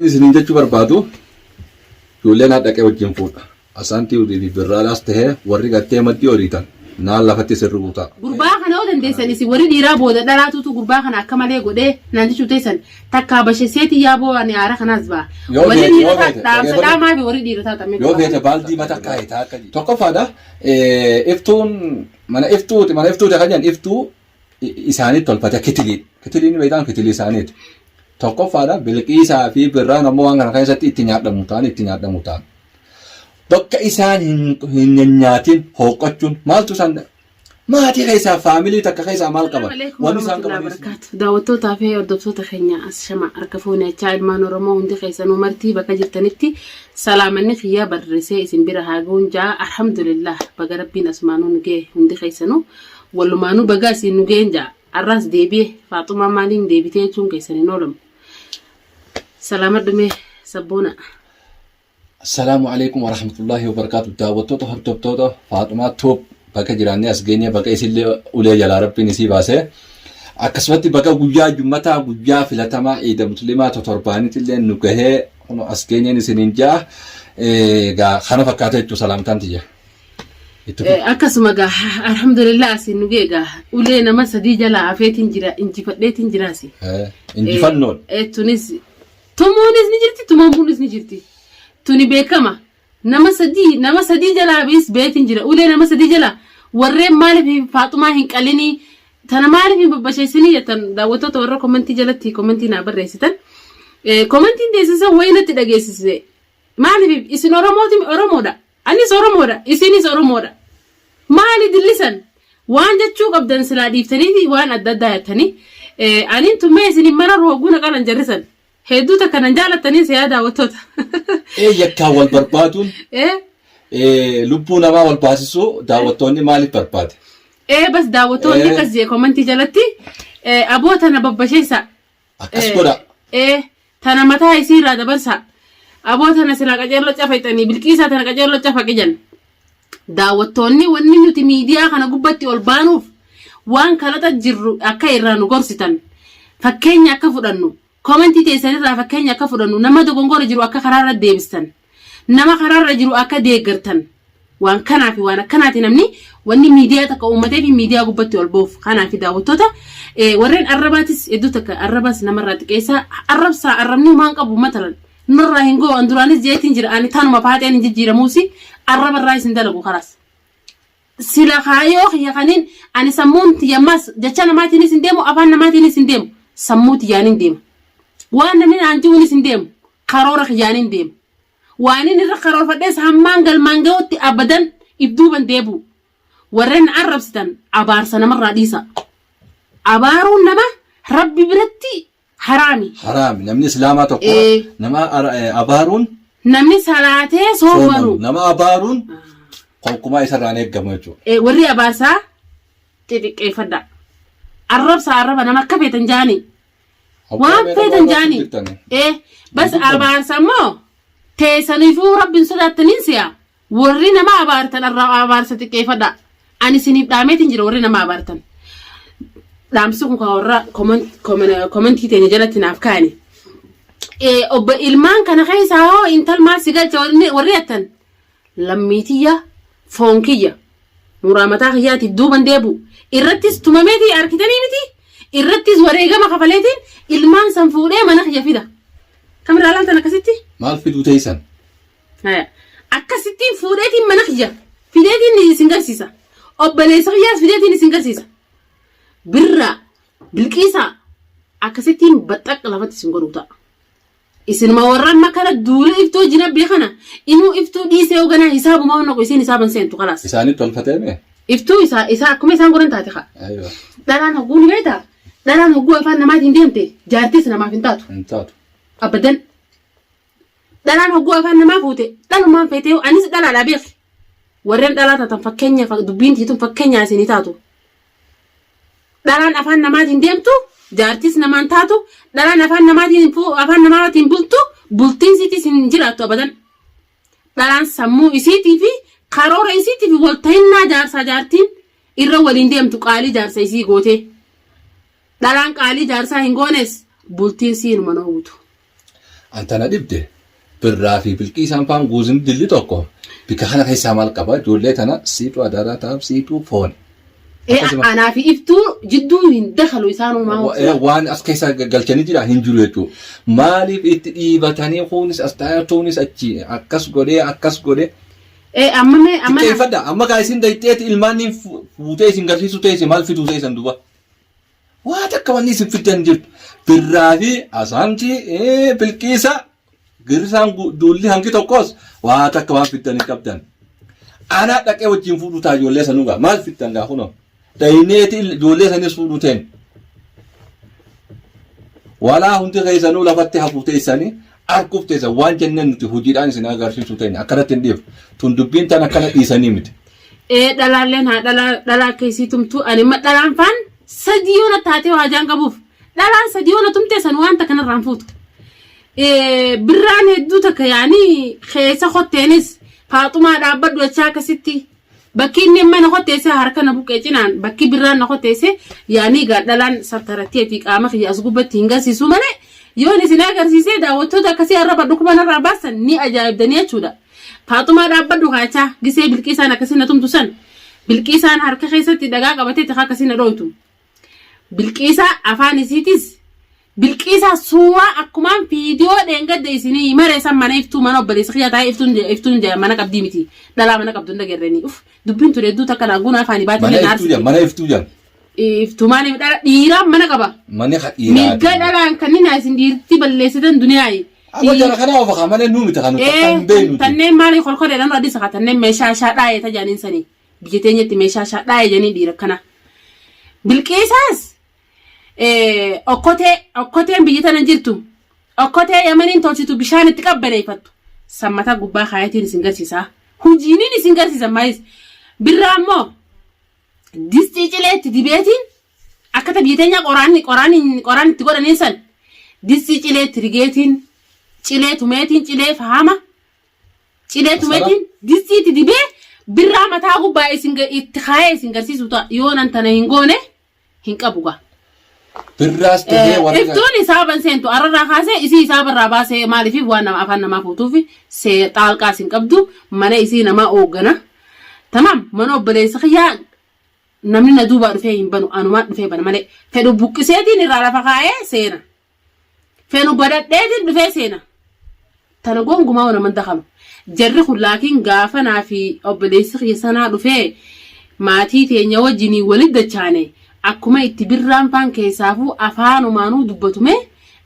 Isiniin jechuu barbaadu ijoollee naa dhaqee wajjin fuudha. Asaantii fi birraadhaas tahee warri gartee maddii horiitan naan lafatti isin rukutaa. Gurbaa kana yoo dandeessan isin warri dhiiraa booda dhalaatuutu gurbaa kana akka malee godhee naan jechuu teessan takkaa basheseetii yaaboo ani aara kanaas ba'a. Yoo Warri feete yoo dhiirotaa feete dhaamsa dhaggeeffadhu. dhaamaa fi warri dhiirotaa tammee Yoo gurbaa feete kana. baaldii mata kaa'e taa akka tokkoffaadha. Iftuun mana iftuuti mana iftuuti kan jedhan iftuu isaaniitti tolfate kitilii. Kitiliin ni beektaan kitilii isaaniiti. Tokkoffaadha Bilqiisaa fi Birraan ammoo waan kana keessatti itti nyaadhamu ta'an itti nyaadhamu ta'an. Bakka isaan hin hin nyaatin hooqqachuun maaltu isaan maatii keessaa faamilii takka keessaa maal qaban? Alaikum Wanni isaan warahmatullahi qabanis wabarakatuh. Daawwattootaa fi hordoftoota keenya as shama harka fuunechaa ilmaan Oromoo hundi keessanuu martii bakka jirtanitti salaamanni kiyyaa barrisee isin bira haa ga'uun ja'a alhamdulillah baga rabbiin asumaanuu nu ga'e hundi keessanuu walumaanuu baga asiin nu ga'een ja'a Arraas deebi'e Faaxumaa maaliin deebitee jechuun keessan hin oolamu. Salaamadhu mee sabboona. Assalaamu alaikum warahmatullahi wabarakaatu. Daawwattoota hordoftoota Faaxumaa Tube bakka jiraannee as geenye bakka isillee ulee jalaa rabbiin isii baasee akkasumatti bakka guyyaa jummataa guyyaa filatamaa iida muslimaa torbaanitti illee nu gahee kun as geenyeen isiniin ja'a. Egaa kana fakkaata jechuun salaamtaan tiyya. Itti fufi. Akkasuma gaa alhamdulillah asiin nu ga'e gaa ulee nama sadii jalaa hafeetiin jira injifadheetiin jiraasi. Injifannoon. Tunis tumuunis ni jirti tumamuunis ni jirti. Tuni beekama nama sadii nama sadii jalaa bis beetiin jira ulee nama sadii jalaa warreen maaliif faaxumaa hin qalinii tana maaliif hin babbasheessinii jettan daawwattoota warra komentii jalatti komentii naa barreessitan. Komentiin teessisan wayii natti dhageessise. Maaliif isin Oromooti Oromoodha. Anis Oromoodha, isinis Oromoodha. Maali dillisan? Waan jechuu qabdan silaa dhiiftaniiti waan adda addaa jettanii. Anin tummee isin hin mararu hogguu na qalan jarrisan. Hedduu takka nan jaalattanii siyaa daawwattoota. Ee yakkaan wal barbaaduun lubbuu namaa wal baasisuu daawwattoonni maaliif barbaade? Ee bas daawwattoonni akkas jee komentii jalatti aboo tana babbasheessa. Akkas godha. Ee tana mataa isii irraa dabarsaa. Aboo tana silaa qaceelloo cafaqxanii bilqiisaa tana qaceelloo cafaqi jenna. Daawwattoonni wanni nuti miidiyaa kana gubbatti ol baanuuf waan kalaxa jirru akka irraa nu gorsitan fakkeenya akka fudhannu komentii teessan irraa fakkeenya akka fudhannu nama dogongora jiru akka karaarra deebistan nama karaarra jiru akka deeggartan Waan kanaa fi waan akkanaati namni wanni miidiyaa takka uummatee fi miidiyaa gubbatti ol ba'uuf. Kanaa fi daawwattoota warreen arrabaatis hedduu takka arrabaas namarraa xiqqeessaa arrabsaa arrabni humaan qabu matalan nurraa hin ga'u an duraanis jeetiin jira ani tanuma faaxeen hin jijjiiramuusi arrabarraa isin dalagu kalaas. Sila kaayoo kiyya kaniin ani sammuun tiyyammaas jecha namaatiinis hin deemu afaan namaatiinis hin deemu sammuu tiyyaan hin deema. Waan namni naan ji'uunis hin deemu karoora kiyyaan hin deema. Waanin irra karoorfadhes hammaan galmaan gahutti abadan if duuban deebi'u. Warreen na arrabsitan abaarsa namarraa dhiisaa. Abaaruun nama Rabbi biratti haraami. Haraami. Namni Islaamaa tokko nama abaaruun Namni salaatee soomanu. soomanu. Nama abaaruun konkumaa isarraa hin eeggamu jechuudha. Warri abaarsaa xixiqqeeffadhaa. Arrabsaa arraba nama akka feetan jaanii. Waan feetan jaanii. Ee bas abaarsa immoo teessaniifuu rabbiin sodaattaniin si'a. Warri nama abaartan arraa abaarsa xiqqeeffadha. Ani isiniif dhaameetiin jira warri nama abaartan. Dhaamsi kun kan warra komentii teenya jalatti naaf kaa'ani. Obbo ilmaan kana keessaa hoo intal maal si galcha warri jettan Lammii tiyya, foon kiyya, muraa mataa kiyyaatiif duuban deebi'u. Irrattis tumameetii arkitanii miti? Irrattis wareegama kafaleetiin ilmaan san fuudhee mana kiyya fida. Kamirraa laaltan akkasitti? Maal fiduu teessan? Haya. Akkasittiin fuudheetiin mana kiyya fideetiin isin garsiisa. Obboleessa kiyyaas fideetiin isin garsiisa. Birraa, bilqiisaa akkasittiin baxxaq lafatti isin godhuu ta'a. Isinuma warra amma kana duula iftuu wajjin abbee kana inuu iftuu dhiisee yoo ganaa hisaabuma waan naqu isiin hisaaban seentu kalaas. Isaanitti tolfatee mee? Iftuu isaa isaa akkuma isaan godhan taate kaa. Aywa. Dhalaan hogguu ni beektaa? Dhalaan hogguu afaan namaatiin deemte jaartiis namaaf hin taatu. Hin taatu. Abadan. Dhalaan hogguu afaan namaa fuute dhalumaan feetee anis dhalaadhaa beeki. Warreen dhalaa taatan fakkeenya dubbiin tiitun fakkeenyaa isinii taatu. Dhalaan afaan namaatiin deemtu jaartiis namaan taatu dhalaan afaan namaatiin afaan namaatiin bultu bultiin siitis hin jiraattu abadan. Dhalaan sammuu isiitii fi karoora isiitii fi walta'innaa jaarsaa jaartiin irra waliin deemtu qaalii jaarsa isii gootee. Dhalaan qaalii jaarsaa hin goones bultiin sii inuma noowwitu. An tana dhibde Birraa fi Bilqiisaan faan guuzin dilli tokko bika kana keessaa maal qaba ijoollee tana siitu adaraa taaf siitu foon. Ee Akkasuma anaa fi iftuu jidduu hin dakalu isaanumaa hojjeta. Waan as keessa galchanii jira hin jiru jechuudha. Maaliif itti dhiibatanii kunis as taa'ee tuunis achi akkas godhee akkas godhee. Ee amma mee amma na Xiqqeeffadha. Amma kaa isin dayxeeti ilmaan niin fuutee isin garsiisuu teesse maal fiduu teessan duba. Waa takka wanni isin fiddan hin jirtu. Birraa fi asaantii bilqiisa girrisaan duulli hangi tokkos waa takka waan fiddan hin qabdan. Anaa dhaqee wajjin fuudhuu taa ijoollee sanuu gaa maal fiddan gaa kunoo. Dhayneeti ijoollee sanis fuudhuu teen. Walaa hundi keessanuu lafatti hafuu teessanii arguuf teessan waan jenneen nuti hojiidhaan isin agarsiisuu teenya akkanatti hin dhiifnu. Tun dubbiin tan akkana dhiisanii miti. Ee dhalaalleen haa dhalaa dhalaa akka isii tumtuu ani imma dhalaan faan sadii yoona taatee waajaan qabuuf dhalaan sadii yoona tumtee san waan takka narraan fuutu. Ee birraan hedduu takka yaanii keessa kotteenis faaxumaa dhaabbadhu jechaa akkasitti bakki inni amma na kotteesse harka na buqqee cinaan bakki birraan na kotteesse yaanii gaa dhalaan sattaratteeti qaama kiyya as gubbatti hin garsiisuu malee yoon isin agarsiisee daawwattoota akkasii arraba dhukkuba narraa baasan ni ajaa'ibdanii jechuudha. Faaxumaa dhaabbadhu kaachaa gisee bilqiisaan akkasii na tumtu san bilqiisaan harka keessatti dhagaa qabatee tika akkasii na dhooytu. Bilqiisaa afaan isiitis bilqiisaa suuraa akkumaan fiidiyoo dheengadda isinii maree san mana iftuu mana obboleessa kiyyaa taa'ee iftuun iftuun mana qabdii miti dhalaa mana qabdu hin dhagerreni uf dubbiin tun hedduu takka naa guunaa afaanii baatee Mana na iftuu jan aarsiti. mana iftuu jan. Iftuu maaliif dhala dhiiraan mana qaba. Mana ka Mirga dhiiraati. dhalaan kanneen isin dhiirti balleessitan duniyaayi. Aboo jara kanaa ofa kaa malee nuu miti kan nuti akka hin beeknuti. Tanneen maali kolkoleedhaan dura dhisa tanneen meeshaa ishaa dhaayee tajaaniin sanii biyya teenyatti meeshaa ishaa dhaayee janii dhiira kana. Bilqiisaas okkotee okkoteen biyya tana jirtu okkotee yamaniin tolchitu bishaan itti qabbaneeffattu sammata gubbaa kaayatiin isin garsiisaa. Hujiiniin isin garsiisa maalis birraa immoo distii cilee itti dibeetiin akka ta biyya teenyaa qoraan qoraan qoraan itti godhaniin san distii cilee itti rigeetiin cilee tumeetiin cilee faama cilee tumeetiin distii itti dibee birraa mataa gubbaa isin itti kaayee isin garsiisu ta'a yoo nan tana hin goone hin qabu gaa. Birraas tahee warri Iftuun hisaaban seentu arrarraa kaasee isii hisaabarraa baasee maaliif waan nama afaan namaa fuutuuf see xaalqaas hin qabdu mana isii namaa ooggana. Tamaam mana obboleessa kiyyaa namni na duubaa dhufee hin banu anumaan dhufee bana malee fedhu buqqiseetiin irraa lafa kaa'ee seena. Fedhu badhadheetiin dhufee seena. Tana gonkumaa naman dakalu. Jarri kun laakiin gaafa naa fi obboleessi kiyya sanaa dhufee maatii teenya wajjinii walit dachaane akkuma itti birraan faan keessaafuu afaanumaanuu dubbatume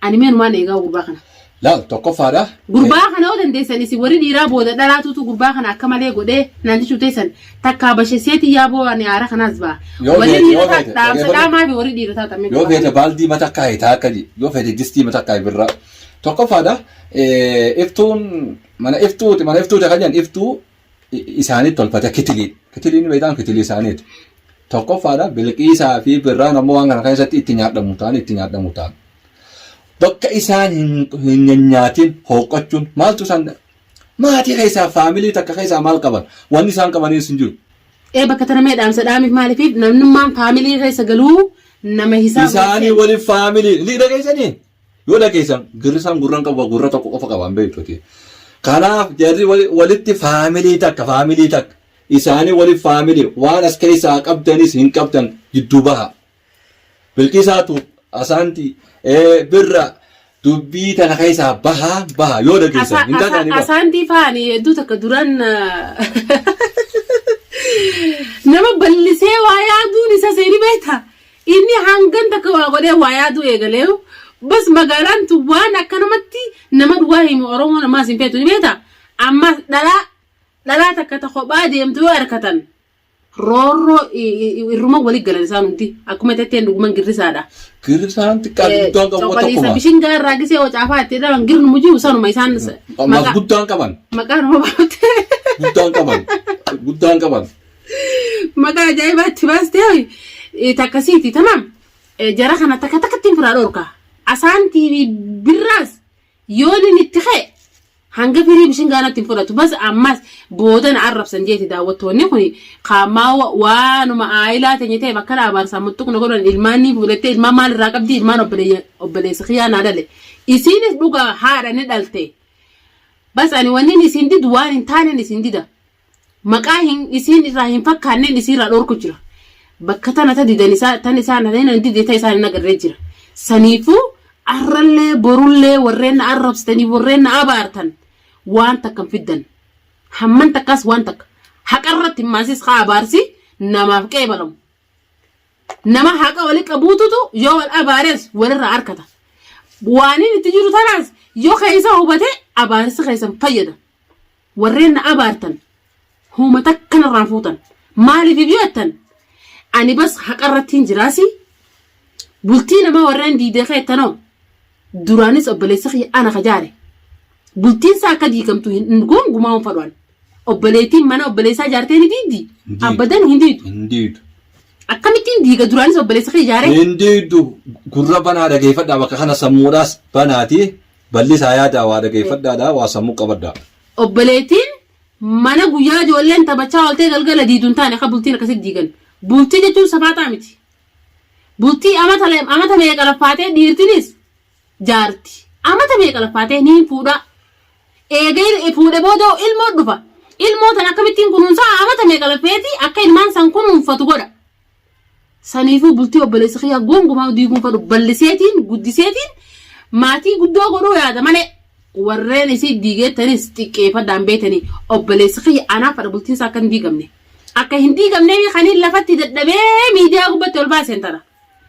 ani meenumaan eegaa gurbaa kana. Laal tokkoffaadha. Gurbaa kana yoo dandeessan isin warri dhiiraa booda dhalaatuutu gurbaa kana akka malee godhee naan jechuu teessan takkaa bashesseetii yaaboo ani aara kanaas ba'a. Yoo Warri feete yoo dhiirotaa feete dhaamsa dhaggeeffadhu. dhaamaa fi warri dhiirotaa tammee Yoo gurbaa feete kana. baaldii mata kaa'i taa akka ji yoo feete distii mata kaa'i birraa. Tokkoffaadha iftuun mana iftuuti mana iftuuti kan jedhan iftuu isaaniitti tolfate kitiliidha. Kitiliin beektaan kitilii isaaniiti. Tokkoffaadha bilqiisaa fi birraan ammoo waan kana keessatti itti nyaadhamu ta'an itti nyaadhamu ta'an. Bakka isaan hin nyaatin hooqqachuun maaltu isaan maatii keessaa faamilii takka keessaa maal qaban wanni isaan qabaniis hin jiru. Ee bakka tana mee dhaamsa dhaamiif maaliif namnummaan faamilii keessa galuu nama hisaaba Isaanii waliin faamilii ni dhageessanii yoo dhageessan girrisaan gurra hin qabu gurra tokko qofa qaba hin beektuti. Kanaaf jarri walitti faamilii takka faamilii takka isaanii waliin faamilii waan as keessaa qabdanis hin qabdan gidduu baha. Bilqiisaatu asaanti birra dubbii tana keessaa bahaa baha yoo dhageessan hin dhaga'anii bara. Asaantii faani hedduu takka duran nama ballisee waa yaaduun isa seeni beekta. Inni hangan takka waa godhee waa yaaduu eegalee bas magaalaan tun waan akkanumatti nama dhugaa himu Oromoo namaas hin feetu ni beekta. Amma dhalaa dhalaa takka ta kophaa deemtu yoo harkatan Roorroo irruma wali galan isaan hundi akkuma tetteen dhuguman girrisaadha. Girrisaan xiqqaa fi guddaan qabu Coqoliisa tokkuma. bishingaa irraa gisee wacaafaa itti dhaban girnumu jiru sanuma isaan Ammaas guddaan qaban. maqaa nama baaftee Guddaan qaban. Guddaan qaban. maqaa ajaa'ibaa itti baastee takkasiiti tamaam jara kana takka takkatti hin firaa dhorka asaantii fi birraas Yoon inni itti ka'e hanga firii bishingaa natti hin fudhatu. Bas ammas booda na arrabsan jeeti daawwattoonni kuni kaamaa waanuma aayilaa teenya ta'eef akkana abaarsaa muxxuq na godhan ilmaan ni fuudhattee ilmaan maal irraa qabdi ilmaan obboleessa kiyyaa naa dhale. Isiinis dhugaa haadha ni dhalte. Bas ani wannin isin didu waan hin taanen isin dida. Maqaa hin isiin irraa hin fakkaanneen isii irraa dhorku jira. Bakka tana ta didan isaa tan isaan tan dide ta isaan hin agarree jira. Saniifuu arrallee borullee warreen na arrabsitanii warreen na abaartan waan takka hin fiddan. Hamman takkaas waan takka. Haqarratti himaasis haa abaarsi namaaf qeebalamu. Nama haqa wali qabuututu yoo wal abaares walirraa arkata. Waanin itti jiru tanaas yoo keessa hubate abaarsi keessan fayyada. Warreen na abaartan huma takka narraan fuutan. Maaliif yoo jettan ani bas haqa irrattiin jiraasi bultii namaa warreen diidee keettanoo duraanis obboleessi kiyya ana ka jaare. Bultiin isaa akka diigamtu hin gongumaa hin fadhu ani. Obboleettiin mana obboleessaa ijaartee ni diiddi? Hin diidu. Abadan hin diidu. Hin diidu. Akkamittiin diiga duraanis obboleessa kee ijaaree? Hin diidu. Gurra banaa dhageeffadhaa bakka kana sammuudhaas banaati bal'isaa yaadaa waa dhageeffadhaadhaa waa sammuu qabadhaa. Obboleettiin mana guyyaa ijoolleen taphachaa ooltee galgala diidu hin taane akka bultiin akkasitti diigan. Bultii jechuun safaaxaa miti. Bultii amata amata meeqa laffaatee dhiirtinis jaarti. Amata meeqa laffaatee niin fuudhaa. Eega fuudhe booda hoo ilmoo dhufa. Ilmoo tan akkamittiin kunuunsaa amata meeqa lafeeti akka ilmaan san kunuunfatu godha. Saniifuu bultii obboleessa kiyyaa gonkumaa diiguun fadhu balliseetiin guddiseetiin maatii guddoo godhuu yaada malee warreen isii diigeettanis xiqqeeffadhaan beetanii obboleessi kiyya anaaf fadha bultiin isaa akka hin diigamne. Akka hin diigamnee kaniin lafatti dadhabee miidiyaa gubbatti ol baaseen tana.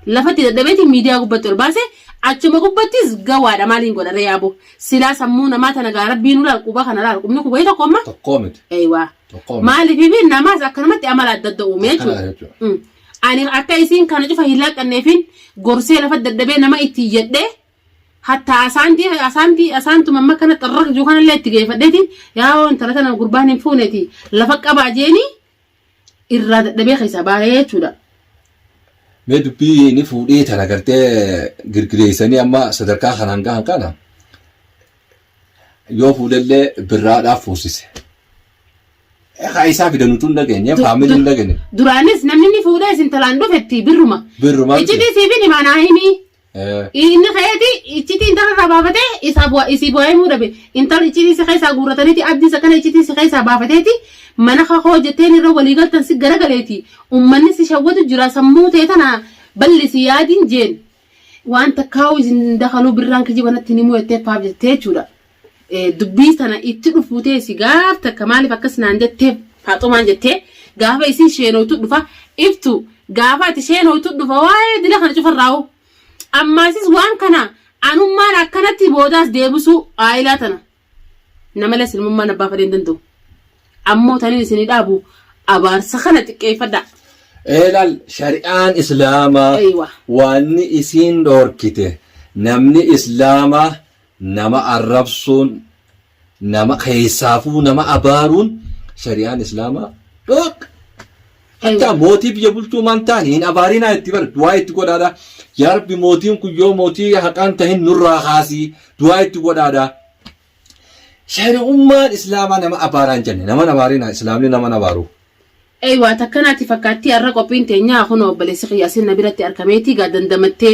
Lafatti dadhabeetiin miidiyaa gubbatti ol baase achuma gubbattis gawaadha maaliin godha ree yaaboo silaa sammuu namaa tana gaa rabbii nu laal quba kana laal qubni kun wayii tokko amma Tokkoo miti. eeywaa Tokkoo miti. maaliif fi namaas akkanumatti amala adda adda uume Akkana jechuudha. jechuudha. Ani akka isiin kana cufa hin laqqanneefin gorsee lafa dadhabee nama itti iyyadhee hatta asaantii asaantii asaantuma amma kana xarraq jiru kanallee itti geeffadheetiin yaa intala tana gurbaan hin fuuneeti lafa qabaa jeeni irraa dadhabee keessaa baay'ee jechuudha. Mee dubbii ni fuudhee tana gartee girgireessanii amma sadarkaa kanaan gahan kana yoo fuudhellee birraadhaaf fuusise. Haa isaa fidan utuu hin dhageenye faamilii hin dhageenye. Duraanis namni ni fuudhee isin talaan dhufetti birruma. Birruma miti. Iccitii siifin himaa naa himii. Inni ka'eeti iccitii intala irraa baafatee isaa bu'a isii bu'aa himuu dhabe. Intala iccitii si keessaa guurrataniiti abdiis akkana iccitii si keessaa baafateeti mana kakoo jetteen irra walii galtan si garagaleeti. Ummanni si shawwatu jira sammuu tee tana ballisi yaadin jeen. Waan takkaa'uu isin dakaluu birraan kijiba natti hin himuu jettee faaf jettee jechuudha. Dubbii tana itti dhufuu teessi gaaf takka maaliif akkas naan jetteef faaxumaan jettee gaafa isin sheenooytu dhufa iftu gaafa ati sheenooytu dhufa waa'ee dila kana cufarraa'u. Ammaasis waan kana anummaan akkanatti boodaas deebisuu aayilaa tana namala silmummaan abbaa fedhee hin danda'u. Ammoo taniin isinii dhaabu abaarsa kana xiqqeeffadhaa. Eelaal shari'aan islaamaa Eeywa. waanni isiin dhoorkite namni islaamaa Nama arrabsuun, nama keessaafuu nama abaaruun shari'aan islaamaa dhoorka. Hattaa mootii biyya bulchuu maan taane hin abaarinaa itti bara du'aa itti godhaadha. Yaa Rabbi mootiin kun yoo mootii haqaan tahin nurraa kaasii du'aa itti godhaadha. Shari'ummaan islaamaa nama abaaraa hin jenne nama abaarinaa islaamni nama abaaru. Eywaa takka nati fakkaattii arra qophiin teenyaa kunoo obboleessi kiyya asin na biratti arkameetii gaa dandamattee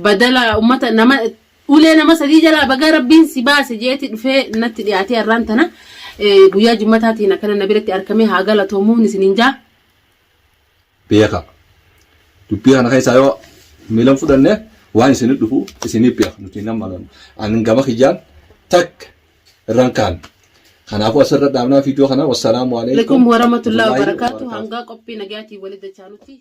badala ummata nama Ulee nama sadii jalaa baga rabbiin si baase jeeti dhufee natti dhiyaatee arraan tana guyyaa jummataatiin akkana na biratti arkamee haa galatoomuun isiniin jaa. Beeka. Dubbii kana keessaa yoo miilan fudhanne waan isinit dhufu isinii beeka nuti hin ammanannu. Ani gama kiyyaan takka irran kaan. Kanaafuu asirra dhaabnaa viidiyoo kana wassalaamu alaikum warahmatullahi wabarakatuh hanga qophii nagayaatiin walitti dachaanutti.